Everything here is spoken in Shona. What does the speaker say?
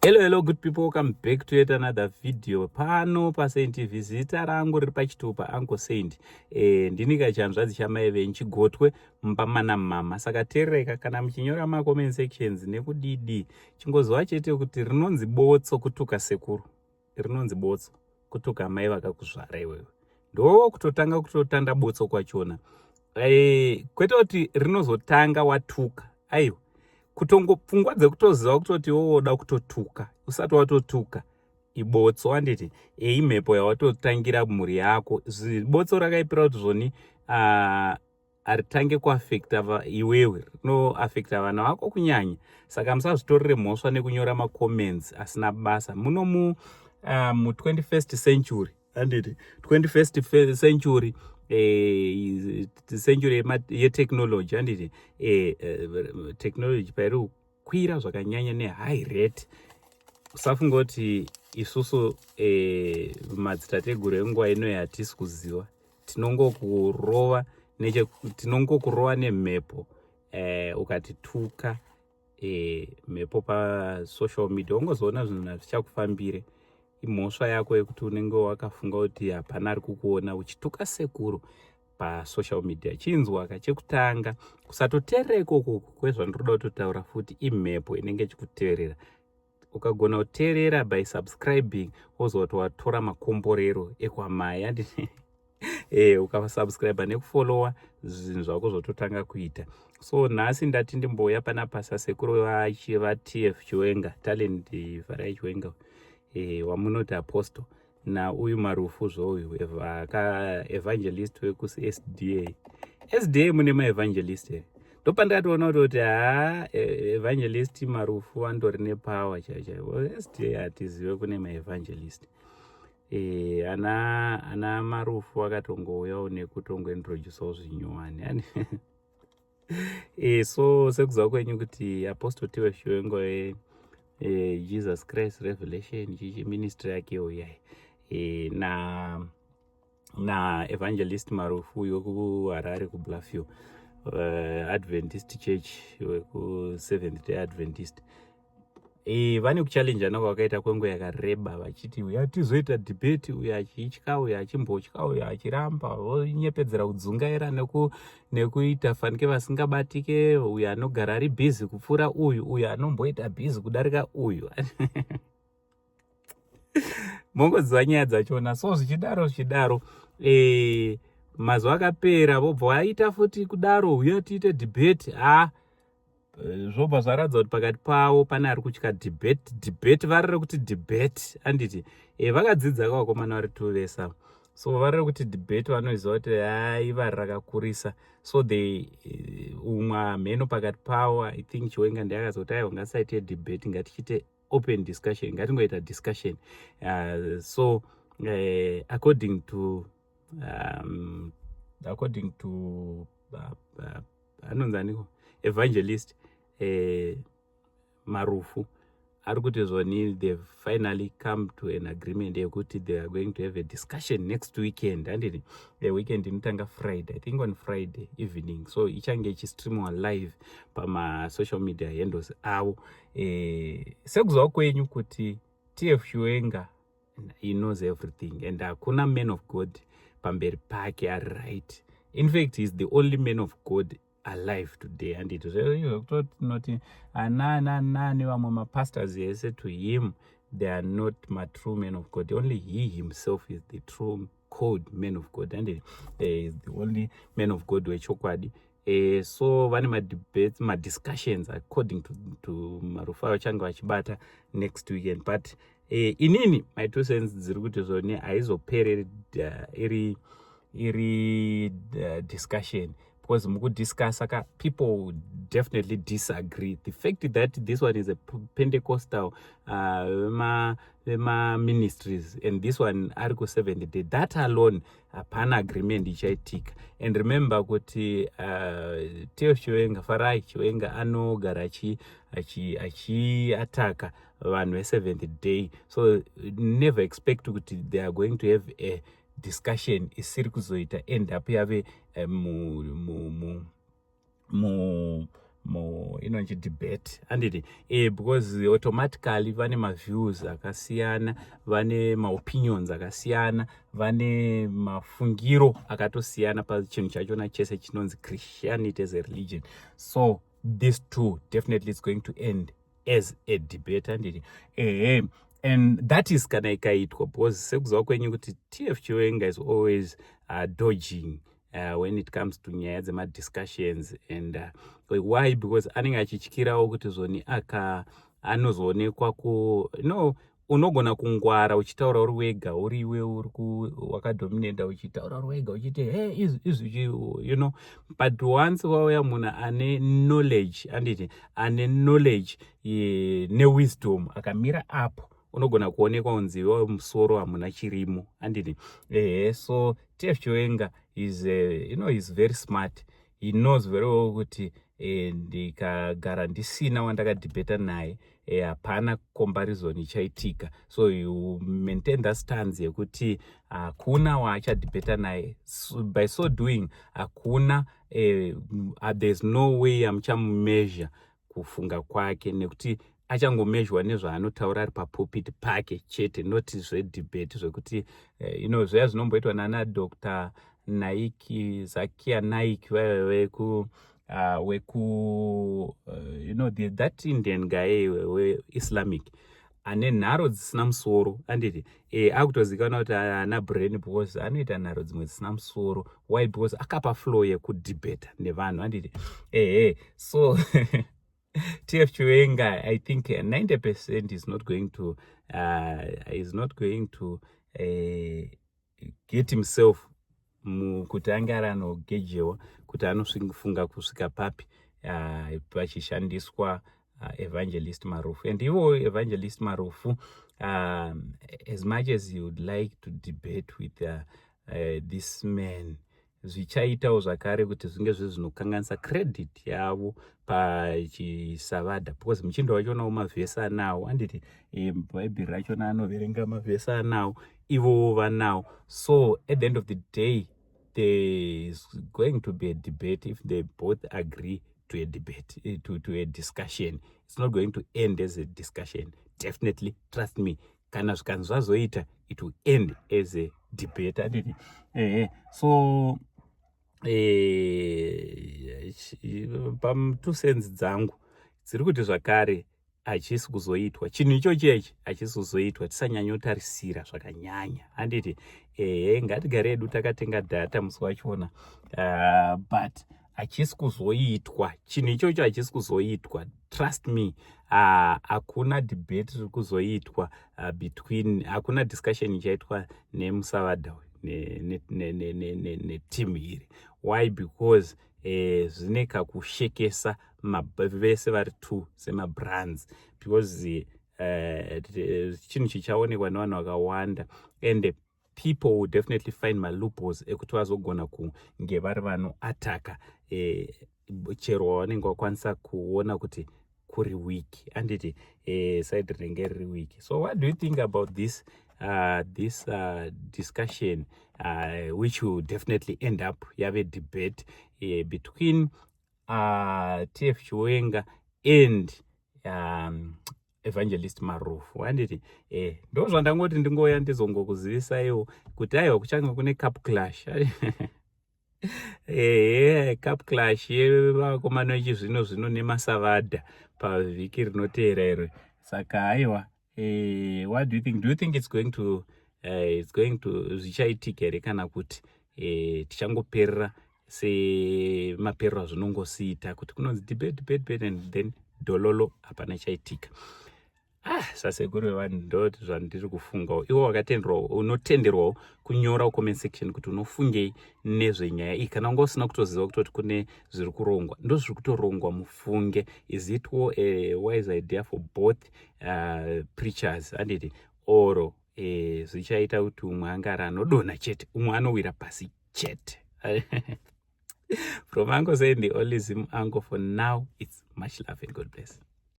Hello, hello, good people, welcome back to yet another video pano paSaint TV. Zita rangu riri pachitupa Uncle Saint. Ndini kachanzvadzi chamai venyu, chigotwe mupamana mama. Saka teerereka, kana muchinyora macomment sections nekudidi, chingoziva chete kuti rinonzi botso kutuka sekuru, rinonzi botso kutuka mai vakakuzvara iwewe. Ndo kutotanga kutotanda botso kwachona. Kwete kuti rinozotanga watuka, aiwa, kutongo pfungwa dzekutoziva kutoti wowoda kutotuka usati watotuka ibotso, handiti? Eimhepo yawatotangira mhuri yako. Botso rakaipira kuti zvoni haritange kuafecta iwewe, rinoafecta vana vako kunyanya. Saka musazvitorere mhosva nekunyora macomments asina basa muno mu 21st century, handiti? 21st century, century yetechnology, handiti? Technology pairi kukwira zvakanyanya nehigh rate, usafunga kuti isusu madzitateguru enguva ino hatisi kuziva. Tinongokurova, tinongokurova nemhepo. Ukatituka mhepo pasocial media, ungozoona zvinhu hazvichakufambire. Imhosva yako yekuti unenge wakafunga kuti hapana ari kukuona uchituka sekuru pasocial media. Chinzwaka, chekutanga, kusatoteerera ikoko kwezvandiroda kutotaura futi, imhepo inenge ichikuteerera. Ukagona kuteerera by subscribing, wozoti watora makomborero ekwamai, handiti? Ukasubscribe nekufollowa, zvinhu zvako zvototanga kuita. So nhasi ndati ndimbouya panapa sasekuru vaTF Chiwenga, Talent Farai Chiwenga, wamunoti Apostle, nauyu Marufu zvouyu, evangelist wekuSDA. SDA mune maevangelist here? Ndopandakatoona kutoti ha, Evangelist Marufu andori nepower chaiyo chaiyo. SDA hatizive kune maevangelist. Ana Marufu akatongouyawo nekutongointroducawo zvinyowani. So sekuziva kwenyu kuti Apostle TF Chiwenga Jesus Christ Revelation chichi ministry yakewo iyai, na Evangelist Marufu uyu wekuHarare, kuBluffview Adventist Church, wekuSeventh Day Adventist, vane kuchallenjana kwakaita kwenguva yakareba, vachiti uya tizoita debate, uyo achitya, uyo achimbotya, uyo achiramba, vonyepedzera kudzungaira nekuita fanike vasingabatike, uyo anogara ari busy kupfuura uyu, uyo anomboita busy kudarika uyu. Mongoziva nyaya dzachona. So zvichidaro zvichidaro, mazuva akapera, vobva vaita futi kudaro, uya tiite debate. Ha, zvobva zvaratidza kuti pakati pavo pane ari kutya debate. Debate vari rekuti debate, anditi? Vakadzidza kavakomana vari tuvesa, so vari rekuti debate vanoziva kuti hai, vari rakakurisa. So they umwe mheno pakati pavo, I think Chiwenga ndiye akazoti, "Aiwa, ngatisaite debate, ngatichiite open discussion, ngatingoita discussion." So according to anonzi aniko, Evangelist Marufu, ari kuti zvoni they finally come to an agreement yekuti they are going to have a discussion next weekend, handiti? The weekend inotanga Friday, I think on Friday evening. So ichange ichistreamwa live pamasocial media handles avo. Sekuziva kwenyu kuti TF Chiwenga, he knows everything and hakuna man of God pamberi pake ari right. In fact, he is the only man of God alive today, handiti? Zvekutotinoti ana nani vamwe mapastors ese, to him they are not matrue men of God. Only he himself is the true called man of God and is the only man of God wechokwadi. So vane madebates, madiscussions, according to Marufu vachange vachibata next weekend. But inini my two cents dziri kuti zvoni haizopereri iri discussion, because mukudiscussa ka, people definitely disagree. The fact that this one is a Pentecostal vemaministries and this one ari ku-Seventh Day, that alone hapana agreement ichaitika. And remember kuti TF Chiwenga, Farai Chiwenga, anogara achiataka vanhu veSeventh Day. So never expect kuti they are going to have a discussion isiri kuzoita end up yave mu, mu, mu, mu Mu inonzi debate, handiti? Because automatically vane maviews akasiyana, vane maopinions akasiyana, vane mafungiro akatosiyana pachinhu chachona chese chinonzi Christianity as a religion. So this two definitely is going to end as a debate, handiti? Ehe, and that is kana ikaitwa, because sekuziva kwenyu kuti TF Chiwenga is always dodging when it comes to nyaya dzemadiscussions. And why? Because anenge achityirawo kuti zvoni aka anozoonekwa ku no unogona kungwara uchitaura uri wega, uri iwe uri wakadominata, uchitaura uri wega uchiti, "He, izvi izvi." But once wauya munhu ane knowledge, anditi, ane knowledge newisdom, akamira apo, unogona kuonekwa kunzi iwe musoro hamuna chirimo, anditi? Ehe, so TF Chiwenga is is very smart. He knows very well kuti ndikagara ndisina wandakadhibheta naye, hapana comparison ichaitika. So you maintain that stance yekuti hakuna waachadhibheta naye. So, by so doing, hakuna there's no way amuchamumeasure kufunga kwake, nekuti achangomezhwa nezvaanotaura ari papulpit pake chete, not zvedebate zvekuti zviya zvinomboitwa nana Dr Naik, Zakir Naik, vaiva weku that Indian guy weIslamic ane nharo dzisina musoro, anditi? Akutozikanwa kuti haana brain because anoita nharo dzimwe dzisina musoro. Why? Because akapa flow yekudhibheta nevanhu, anditi? Ehe, so TF Chiwenga, I think 90% is not going to get himself kuti ange ari anogejewa kuti anofunga kusvika papi pachishandiswa Evangelist Marufu. And ivo Evangelist Marufu, as much as you would like to debate with this man, zvichaitawo zvakare kuti zvinge zve zvinokanganisa credit yavo pachisavadha, because muchindo wachonawo mavhesi anawo, anditi? Bhaibheri rachona anoverenga mavhesi anawo, ivowo vanawo. So at the end of the day, there is going to be a debate if they both agree to a debate, to a discussion. It's not going to end as a discussion, definitely, trust me. Kana zvikanzi zvazoita, it will end as a debate, anditi? Ehe, so pa2 cents dzangu dziri kuti zvakare hachisi kuzoitwa chinhu ichochi ichi, hachisi kuzoitwa. Tisanyanyotarisira zvakanyanya, handiti? Ehe, ngatigare hedu takatenga data musi wachona, but hachisi kuzoitwa chinhu ichocho, hachisi kuzoitwa, trust me. Hakuna debate riri kuzoitwa between, hakuna discussion ichaitwa nemusavadha neteam iri. Why? Because zvine kakushekesa vese vari two semabrands, because chinhu chichaonekwa nevanhu vakawanda, and people will definitely find maloopholes ekuti vazogona kunge vari vanoataka chero wavanenge vakwanisa kuona kuti kuri weak, anditi? Side rinenge riri weak. So what do you think about this discussion, which will definitely end up yave debate between TF Chiwenga and Evangelist Marufu, handiti? Ndo zvandangoti ndingoya ndizongokuzivisaiwo kuti aiwa, kuchange kune cup clash. Ehe, cup clash yevakomana vechizvino zvino nemasavadha pavhiki rinoteera iro. Saka aiwa, what do you think? Do you think it's going to zvichaitika here, kana kuti tichangoperera semaperero azvinongosiita kuti kunonzi debate, debate, debate, and then dololo, hapana chaitika? Ah, sasekuru vevanhu, ndo zvandiri kufungawo. Iwo wakatenderwawo, unotenderwawo kunyora comment section kuti unofungei nezvenyaya iyi. Kana unga usina kutoziva kutoti kune zviri kurongwa, ndo zviri kutorongwa, mufunge. Is it a wise idea for both preachers, handiti? Oro zvichaita kuti umwe angari anodonha chete, umwe anowira pasi chete? From Uncle Saint, the only Zim uncle for now, it's much love and God bless.